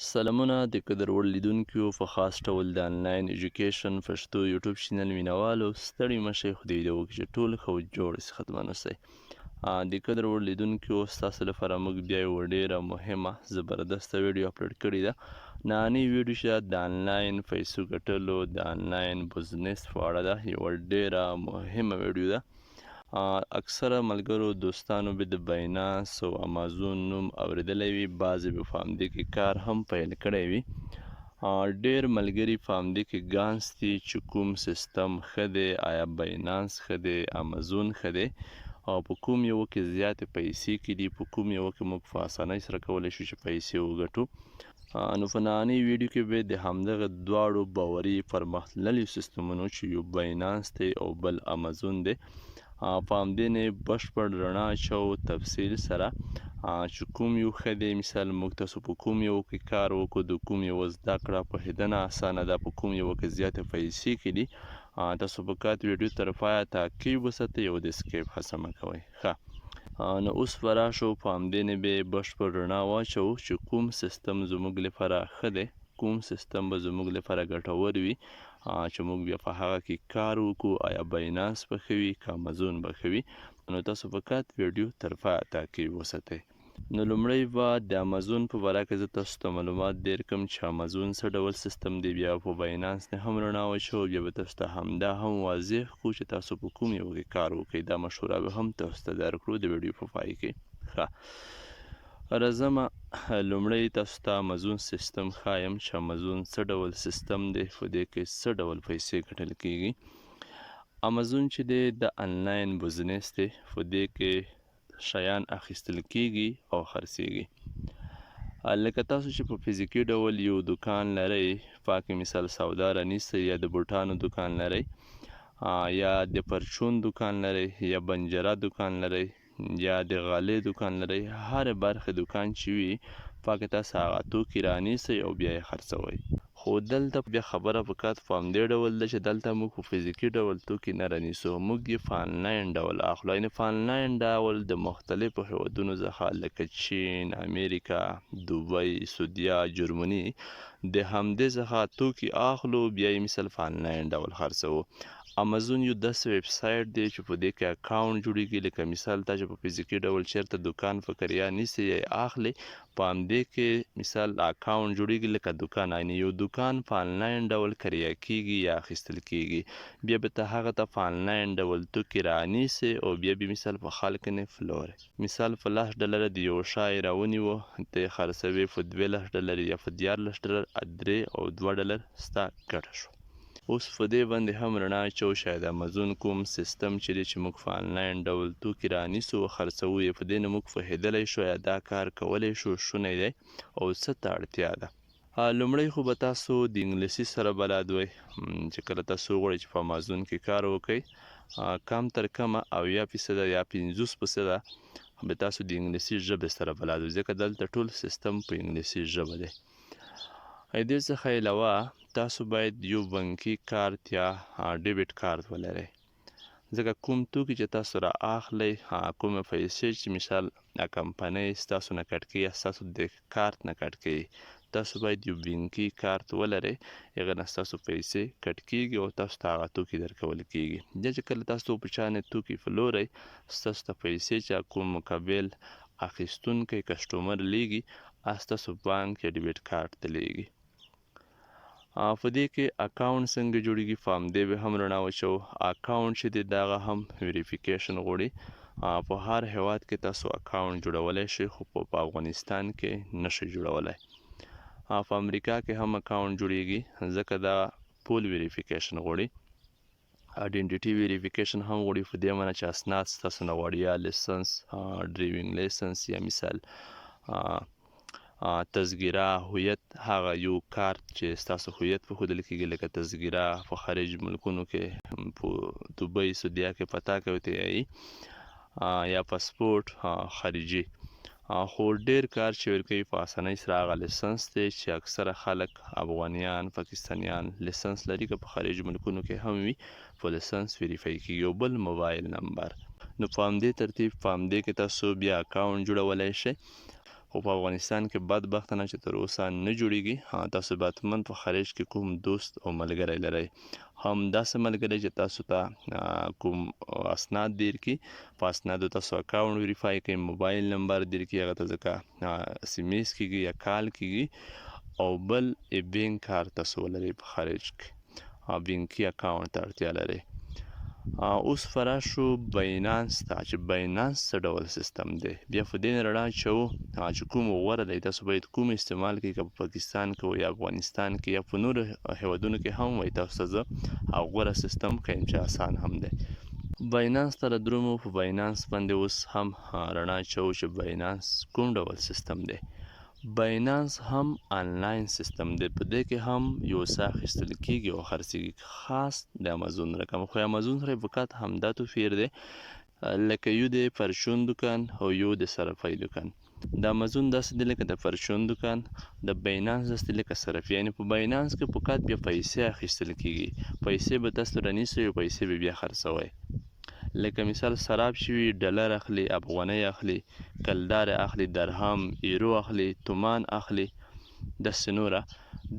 سلامونه د قدر وړ لیدونکیو، په خاص ډول د انلاین ایجوکیشن پښتو یوټیوب چینل مینوالو، ستړي مه شئ. خدای دې وکړي چې ټول ښه او جوړ صحتمند اوسئ. د قدر وړ لیدونکیو، ستاسو لپاره موږ بیا یوه ډیره مهمه زبردسته ویډیو اپلوډ کړې ده. نننۍ ویډیو چې د انلاین پیسو ګټلو، د انلاین بزنس په اړه ده، یوه ډیره مهمه ویډیو ده. اکثره ملګرو دوستانو به د باینانس او امازون نوم اوریدلی وي، بعضې به په همدې کې کار هم پیل کړی وي. ډیر ملګري په همدې کې ګانس دي چې کوم سیستم ښه دی، آیا باینانس ښه دی، امازون ښه دی، او په کوم یو کې زیاتې پیسې کې دي، په کوم یو کې موږ په اسانۍ سره کولی شو چې پیسې وګټو. نو په نننۍ ویډیو کې به د همدغه دواړو باوري پرمختللیو سیستمونو، چې یو باینانس دی او بل امازون دی، په همدې نه بشپړ رڼا اچوو تفصیل سره چې کوم یو ښه دی، مثال موږ تاسو په کوم یو کې کار وکړو، د کوم یو زده کړه پوهېدنه اسانه ده، په کوم یو کې زیاتې پیسې کې دي. تاسو په کات ویډیو تر پایه تعقیب وساتئ او د skip هڅه مه کوئ. ښه، نو اوس به راشو، په همدې نه به بشپړ رڼا واچوو چې کوم سیستم زموږ لپاره ښه دی، کوم سیستم به زموږ لپاره ګټور وي چې موږ بیا په هغه کې کار وکړو. آیا باینانس به ښه وي که امازون به ښه وي؟ نو تاسو فقط ویډیو تر پایه تعقیب وساتئ. نو لومړی به د امازون په باره کې زه تاسو ته معلومات درکړم چې امازون څه ډول سیستم دی، بیا په باینانس نه هم رڼا واچوو، بیا به تاسو ته همدا هم واضح کړو چې تاسو په کوم یو کې کار وکړئ. دا مشوره به هم تاسو ته درکړو د ویډیو په پای کې. ښه، راځم، لومړی تاسو ته امازون سیستم ښایم چې امازون څه ډول سیستم دی، په دې کې څه ډول پیسې ګټل کیږي. امازون چې دی د انلاین بزنس دی، په دې کې شیان اخیستل کیږي او خرڅیږي. لکه تاسو چې په فزیکي ډول یو دکان لرئ، پاکې مثال سودا رانیسئ، یا د بوټانو دکان لرئ، یا د پرچون دکان لرئ، یا بنجره دکان لرئ، یا د غالۍ دکان لرئ، هر برخې دکان چې وي، پاکې تاسو هغه توکي رانیسئ او بیا یې خرڅوئ. خو دلته بیا خبره فقط په همدې ډول ده چې دلته موږ په فزیکي ډول توکي نه رانیسو، موږ یې په انلاین ډول اخلو. یعنې په انلاین ډول د مختلفو هیوادونو څخه لکه چین، امریکا، دوبۍ، سعودیا، جرمني، د همدې څخه توکي اخلو، بیا یې مثال په انلاین ډول خرڅوو. امازون یو داسې ویب سایټ دی چې په دې کې اکاونټ جوړیږي. لکه مثال تا چې په فزیکي ډول چیرته دکان په کریا نیسې یا یې اخلې، په همدې کې مثال اکاونټ جوړیږي لکه دکان، یعنې یو دکان په انلاین ډول کریا کیږي یا اخیستل کیږي. بیا به ته هغه ته په انلاین ډول توکي رانیسې او بیا به مثال په خلک نه پلورې. مثال په 10 ډالره د یو شی راونیوه، ته یې خرڅوې په 22 ډالر یا په 13 ډالر، 3 او 2 ډالر ستا ګټه شو. اوس په دې باندې هم رڼا اچوو، شاید امازون کوم سیستم چې دی چې موږ په انلاین ډول توکي رانیسو او خرڅوو یې، په دې نه موږ پوهېدلی شو یا دا کار کولی شو، شونی دی او څه ته اړتیا ده. لومړی خو به تاسو د انګلیسي سره بلد وئ چې کله تاسو وغواړئ چې په امازون کې کار وکړئ، کم تر کمه 70 فیصده یا 50 فیصده به تاسو د انګلیسي ژبې سره بلد وئ، ځکه دلته ټول سیستم په انګلیسي ژبه دی. دې څخه علاوه تاسو باید یو بانکي کارت یا debit کارت ولرئ، ځکه کوم توکي چې تاسو را اخلئ، کومې پیسې چې مثال کمپنۍ ستاسو نه کټ کوي یا ستاسو د کارت نه کټ کوي، تاسو باید یو بانکي کارت ولرئ، هغه نه ستاسو پیسې کټ کیږي او تاسو ته هغه توکي درکول کیږي. بیا چې کله تاسو په چا نه توکي پلورئ، ستاسو ته پیسې چې کوم مقابل اخیستونکی customer لیږي، ستاسو بانک یا debit کارت ته لیږي. په دې کې اکاونټ څنګه جوړیږي، په همدې به هم رڼا واچوو. اکاونټ چې دی دغه هم verification غواړي. په هر هیواد کې تاسو اکاونټ جوړولی شئ، خو په افغانستان کې نشئ جوړولی. په امریکا کې هم اکاونټ جوړیږي، ځکه دا full verification غواړي، identity verification هم غواړي، په دې معنی چې اسناد ستاسو نه غواړي، یا license، driving license، یا مثال تذکره هویت، هغه یو کارت چې ستاسو هویت په ښودل کېږي، لکه تذکره په خارج ملکونو کې، په دوبۍ، سعودیا کې پتا کوي یا پاسپورت خارجي. خو ډیر کار چې ورکوي په اسانۍ سره هغه license دی چې اکثره خلک، افغانیان، پاکستانیان license لري، که په خارج ملکونو کې هم وي، په license verify کېږي، او بل موبایل نمبر. نو په همدې ترتیب په همدې کې تاسو بیا اکاونټ جوړولی شئ. خو په افغانستان کې بدبختانه چې تر اوسه نه جوړیږي. تاسو به حتما په خارج کې کوم دوست او ملګری لرئ، هم داسې ملګری چې تاسو ته کوم اسناد دیر کی، په اسنادو تاسو اکاونټ ویریفای کړئ، موبایل نمبر دیر کی، هغه ته ځکه SMS کیږي یا کال کیږي، او بل بانک کارت تاسو ولرئ په خارج کې، بانکي اکاونټ ته اړتیا لرئ. اوس فراشو باینانس ته چې باینانس څه ډول سیستم دی، بیا په دې رڼا اچوو چې کوم غوره دی، تاسو باید کوم استعمال کړئ، که په پاکستان کې یا افغانستان کې یا په نورو هیوادونو کې هم وای، تاسو ته زه غوره سیستم ښیم چې اسان هم دی. باینانس ته درومو، په باینانس باندې اوس هم رڼا اچوو چې باینانس کوم ډول سیستم دی. باینانس هم آنلاین سیستم دی، په دې کې هم یو څه اخیستل کېږي او خرڅېږي، خاص د امازون رقم. خو امازون سره فقط همدا توپیر دی، لکه یو د پرچون دکان او یو د صرافۍ دکان. د امازون داسې دی لکه د پرچون دکان، د باینانس داسې دی لکه صرافي. یعنې په باینانس کې فقط بیا پیسې اخیستل کېږي، پیسې به تاسو رانیسئ او پیسې به بیا خرڅوئ. لکه مثال صراف چې وي ډالر اخلي، افغانۍ اخلي، کلدارې اخلي، درهم، ایرو اخلي، تومان اخلي، داسې نوره.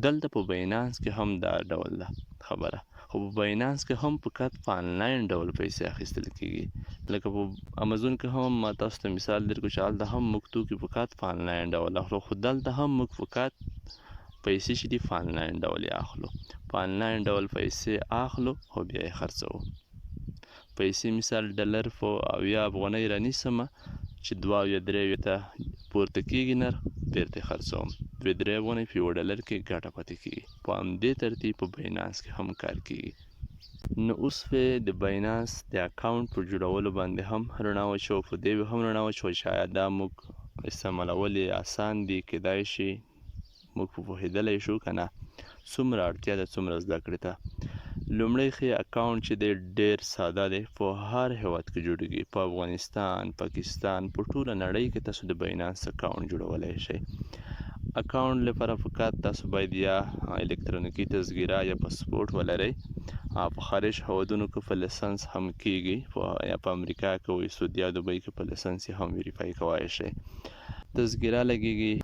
دلته په باینانس کې هم دا ډول ده خبره، خو په باینانس کې هم فقط په آنلاین ډول پیسې اخیستل کېږي. لکه په امازون کې هم ما تاسو ته مثال درکړو چې هلته هم موږ توکي فقط په آنلاین ډول اخلو، خو دلته هم موږ فقط پیسې چې دي په آنلاین ډول یې اخلو، په آنلاین ډول پیسې اخلو او بیا یې خرڅوو. پیسې مثال ډالر په 70 افغانۍ رانیسم چې 2 یا 3 ته پورته کېږي نرخ، بېرته یې خرڅوم، 2-3 افغانۍ په 1 ډالر کې ګټه پاتې کېږي. په همدې ترتیب په باینانس کې هم کار کېږي. نو اوس به د باینانس د اکاونټ په جوړولو باندې هم رڼا واچوو، په دې به هم رڼا واچوو چې آیا دا موږ استعمالول یې اسان دي، کېدای شي موږ په پوهېدلی شو که نه، څومره اړتیا ده، څومره زده کړې ته. لومړی ښه اکاونټ چې دی ډېر ساده دی، په هر هیواد کې جوړېږي، په افغانستان، پاکستان، په ټوله نړۍ کې تاسو د باینانس اکاونټ جوړولی شئ. اکاونټ لپاره فقط تاسو باید یا الکترونیکي تذکره یا پاسپورټ ولرئ. په خارج هیوادونو کې په لایسنس هم کېږي، یا په امریکا کې وي، سعودي او دوبۍ کې په لایسنس یې هم ویریفای کولی شئ. تذکره لګېږي،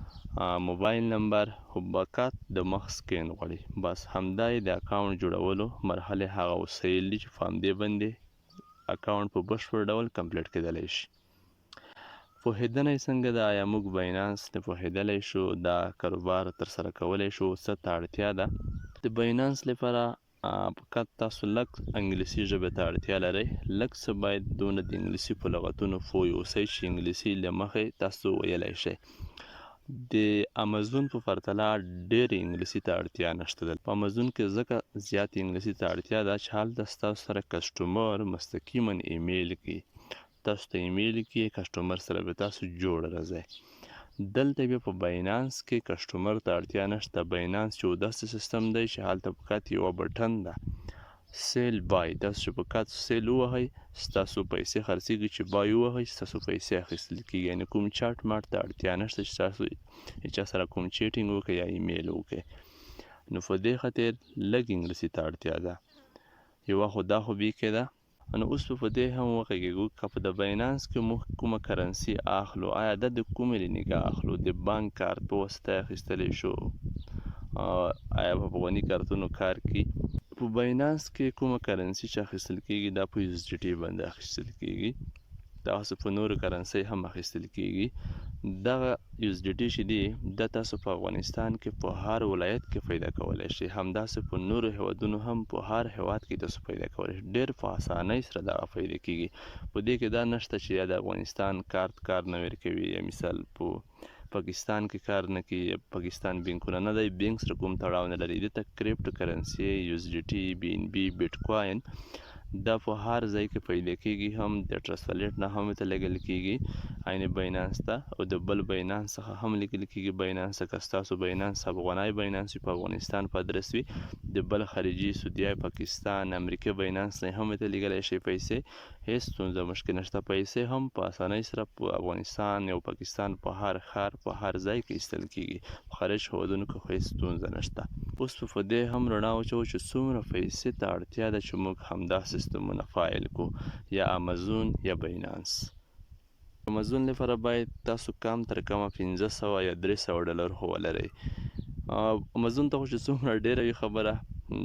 موبایل نمبر، خو فقط د مخ سکین غواړي، بس همدا یې د اکاونټ جوړولو مرحلې هغه وسایل دي چې په همدې باندې اکاونټ په بشپړ ډول کمپلیټ کېدلی شي. پوهېدنه یې څنګه ده؟ آیا موږ باینانس نه پوهېدلی شو، دا کاروبار ترسره کولی شو، څه ته اړتیا ده؟ د باینانس لپاره فقط تاسو لږ انګلیسي ژبې ته اړتیا لرئ، لږ څه باید دونه د انګلیسي په لغتونو پوه اوسئ چې انګلیسي له مخې تاسو ویلی شئ. د امازون په پرتله ډېرې انګلیسي ته اړتیا نشته ده. په امازون کې ځکه زیاتې انګلیسي ته اړتیا ده چې هلته ستاسو سره کسټمر مستقیما ایمیل کوي، تاسو ته ایمیل کوي، کسټمر سره به تاسو جوړ راځئ. دلته بیا په باینانس کې کسټمر ته اړتیا نشته. باینانس یو داسې سیستم دی چې هلته فقط یوه بټن ده، sell buy، تاسو چې فقط sell ووهئ ستاسو پیسې خرڅېږي، چې buy ووهئ ستاسو پیسې اخیستل کېږي. یعنې کوم چاټ ماټ ته اړتیا نشته چې تاسو چا سره کوم chatting وکړئ یا ایمیل وکړئ. نو په دې خاطر لږ انګلیسي ته اړتیا ده. یوه خو دا خو بیکې ده. نو اوس به په دې هم وغږېږو که په د باینانس کې موږ کومه کرنسي اخلو، آیا دا د کومې له نګاه اخلو؟ د بانک کارت په واسطه اخیستلی شو؟ آیا په افغاني کارتونو کار کوي؟ په باینانس کې کومه کرنسي چې اخیستل کېږي دا په USDT باندې اخیستل کېږي، تاسو په نورو کرنسۍ هم اخیستل کېږي. دغه USDT چې دی دا تاسو په افغانستان کې په هر ولایت کې پیدا کولی شئ، همداسې په نورو هیوادونو هم په هر هیواد کې تاسو پیدا کولی شئ، ډېر په اسانۍ سره دغه پیدا کېږي. په دې کې دا نشته چې یا د افغانستان کارت کار نه ورکوي، یا مثال په پاکستان کې کار نه کوي، یا پاکستان بانکونه نه دی، بانک سره کوم تړاو نه لري. دلته crypto currency، USDT، BNB، بیټکوین دا په هر ځای کې پیدا کېږي، هم د ټرست والټ نه هم ته لګل کېږي عین باینانس ته، او د بل باینانس څخه هم لیکل کېږي باینانس ته. که ستاسو باینانس افغاني باینانس وي، په افغانستان په ادرس وي، د بل خارجي، سعودي، پاکستان، امریکا باینانس نه هم ته لیږلی شئ پیسې، هېڅ ستونزه مشکل نشته. پیسې هم په اسانۍ سره په افغانستان او پاکستان په هر ښار په هر ځای کې ایستل کېږي، په خارج هېوادونو کې خو هېڅ ستونزه نشته. اوس په دې هم رڼا واچوو چې څومره پیسې ته اړتیا ده چې موږ همدا سیستمونه فعال کړو، یا امازون یا باینانس. امازون لپاره باید تاسو کم تر کمه 500 یا 300 ډالر خو ولرئ. امازون ته خو چې څومره ډېره وي خبره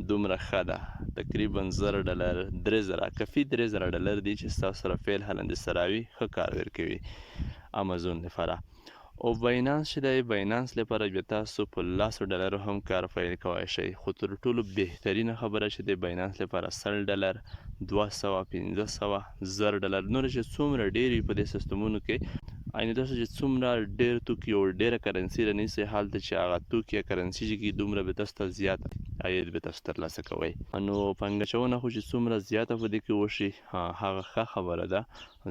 دومره ښه ده، تقریبا 1000 ډالر، 3000 کافي، 3000 ډالر دي چې ستاسو سره فعل حالا د سراوي ښه کار ورکوي امازون لپاره. او باینانس چې دی، باینانس لپاره بیا تاسو په لسو ډالرو هم کار پیل کوای شئ، خو تر ټولو بهترینه خبره چې دی باینانس لپاره 100 ډالر، 200، 500، 1000 ډالر، نور چې څومره ډېر وي په دې سیستمونو کې، یعنې تاسو چې څومره ډېر توکي او ډېره کرنسي رانیسئ، هلته چې هغه توکي یا کرنسي چې کېږي دومره به تاسو ته زیات عاید به تاسو ترلاسه کوئ. نو پانګه اچونه خو چې څومره زیاته په دې کې وشي هغه ښه خبره ده،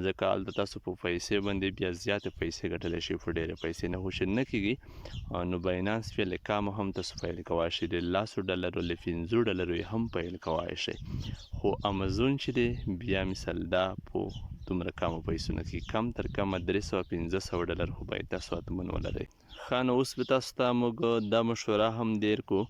ځکه هلته تاسو په پیسې باندې بیا زیاتې پیسې ګټلی شئ، په ډېرې پیسې نه خو چې نه کېږي. نو باینانس بیا له کمه هم تاسو پیل کوای شئ، د لسو ډالرو له پنځو ډالرو یې هم پیل کوای شئ. خو امازون چې دی بیا مثال دا په دومره کمو پیسو نه کېږي، کم تر کمه 300 500 ډالر خو باید تاسو حتماً ولرئ. ښه، نو اوس به تاسو ته موږ دا مشوره هم دیر کو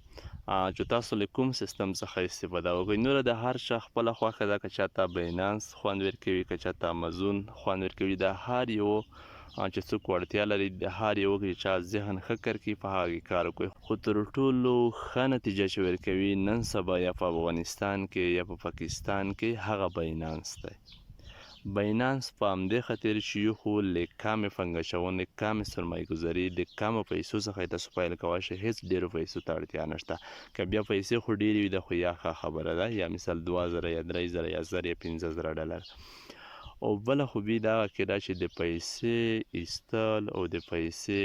چې تاسو له کوم سیستم څخه استفاده وکړئ. نوره د هر چا خپله خوښه ده، که چاته باینانس خوند ورکوي، که چاته امازون خوند ورکوي، د هر یو چې څوک وړتیا لري، د هر یو کې چې چا ذهن ښه کار کوي په هغه کې کار وکړي. خو تر ټولو ښه نتیجه چې ورکوي نن سبا یا په افغانستان کې یا په پاکستان کې هغه باینانس دی. باینانس په همدې خاطر چې یو خو له کمې پانګه اچونې، کمې سرمایه ګذاري، د کمو پیسو څخه یې تاسو پیل کولی شئ، هېڅ ډېرو پیسو ته اړتیا نشته. که بیا پیسې خو ډېرې وي دا خو یا ښه خبره ده، یا مثال 2000 یا 3000 یا 1000 یا 5000 ډالر. او بله خوبي دغه کې ده چې د پیسې ایستل او د پیسې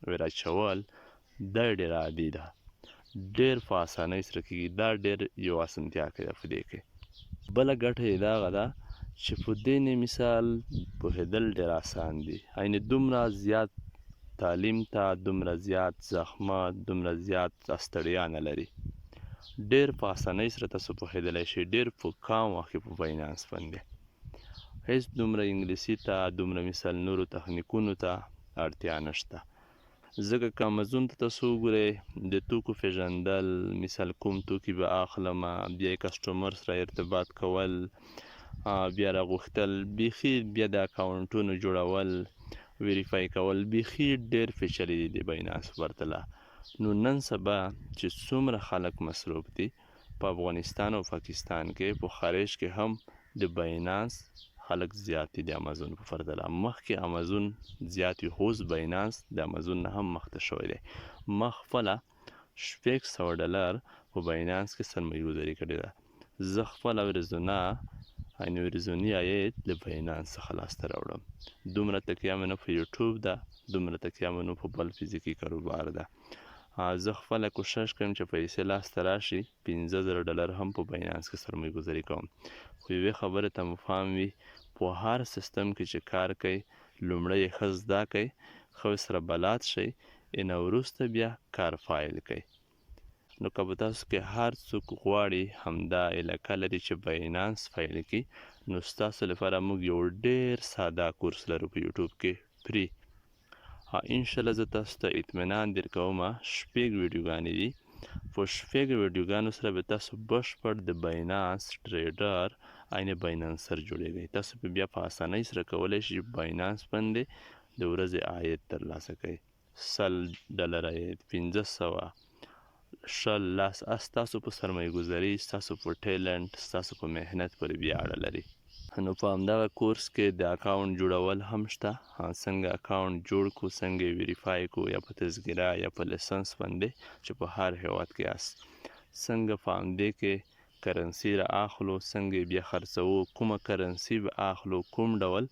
وراچول دا ډېره عادي ده، ډېر په اسانۍ سره کېږي، دا ډېر یو اسانتیا کوي په دې کې. بله ګټه یې دغه ده چې په دې نه مثال پوهېدل ډېر اسان دي، یعنې دومره زیات تعلیم ته، دومره زیات زحمت، دومره زیات ستړیا نه لري، ډېر په اسانۍ سره تاسو پوهېدلی شئ، ډېر په کم وخت کې په باینانس باندې. هېڅ دومره انګلیسي ته، دومره مثال نورو تخنیکونو ته اړتیا نشته. ځکه که امازون ته تاسو وګورئ د توکو پېژندل، مثال کوم توکي به اخلم، بیا یې customer سره ارتباط کول، بیا راغوښتل، بیخي بیا د اکاونټونو جوړول، verify کول، بیخي ډېر پیچلي دي د باینانس په پرتله. نو نن سبا چې څومره خلک مصروف دي په افغانستان او پاکستان کې، په خارج کې هم د باینانس خلک زیات دي د امازون په پرتله. مخکې امازون زیات وي، خو اوس باینانس د امازون نه هم مخته شوی دی. ما خپله 600 ډالر په باینانس کې سرمایه ګذاري کړې ده. زه خپله ورځونه یعنې ورځنی عاید له باینانس څخه لاسته راوړم. دومره تکیه مې نه په یوټیوب ده، دومره تکیه مې نه په بل فزیکي کاروبار ده. زه خپله کوشش کوم چې پیسې لاسته راشي 5000 ډالر هم په باینانس کې سرمایه ګذاري کوم. خو یوې خبرې ته مو پام وي، په هر سیستم کې چې کار کوئ لومړی یې ښه زده کړئ، ښه سره بلد شئ، ان وروسته بیا کار پیل کړئ. نو که په تاسو کې هر څوک غواړي همدا علاقه لري چې باینانس پیل کړي، نو ستاسو لپاره موږ یو ډېر ساده کورس لرو په یوټیوب کې free. انشاءالله زه تاسو ته اطمینان درکوم، 6 ویډیوګانې دي، په 6 ویډیوګانو سره به تاسو بشپړ د باینانس trader یعنې Binancer جوړېږئ. تاسو به بیا په اسانۍ سره کولی شئ چې باینانس باندې د ورځې عاید ترلاسه کړئ، 100 ډالر عاید، 500، 20، لس، ستاسو په سرمایه ګذاري، ستاسو په talent، ستاسو په محنت پورې بیا اړه لري. نو په همدغه کورس کې د اکاونټ جوړول هم شته، څنګه اکاونټ جوړ کو، څنګه یې verify کو، یا په تذکره یا په license باندې چې په هر هیواد کې یاست، څنګه په همدې کې کرنسي را اخلو، څنګه یې بیا خرڅوو، کومه کرنسي به اخلو، کوم ډول،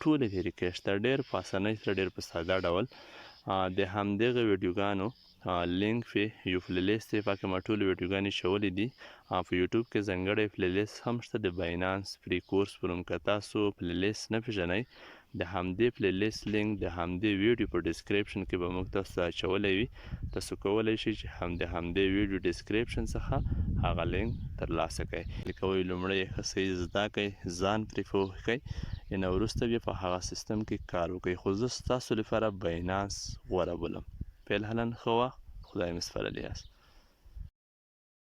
ټولې طریقې شته، ډېر په اسانۍ سره، ډېر په ساده ډول. د همدغه ویډیوګانو لینک پې یو playlist دی، پکې ما ټولې ویډیوګانې اچولې دي. په یوټیوب کې ځانګړی playlist هم شته د باینانس free course په نوم. که تاسو playlist نه پېژنئ، د همدې playlist link د همدې ویډیو په description کې به موږ تاسو ته اچولی وي. تاسو کولی شئ چې هم د همدې ویډیو description څخه هغه لینک ترلاسه کړئ. کوئ لومړی یې ښه صحیح زده کړئ، ځان پرې پوه کړئ، ان وروسته بیا په هغه سیستم کې کار وکړئ. خو زه ستاسو لپاره باینانس غوره بولم. فعلاً ښه وخت، خدای مې سپارلی یاست.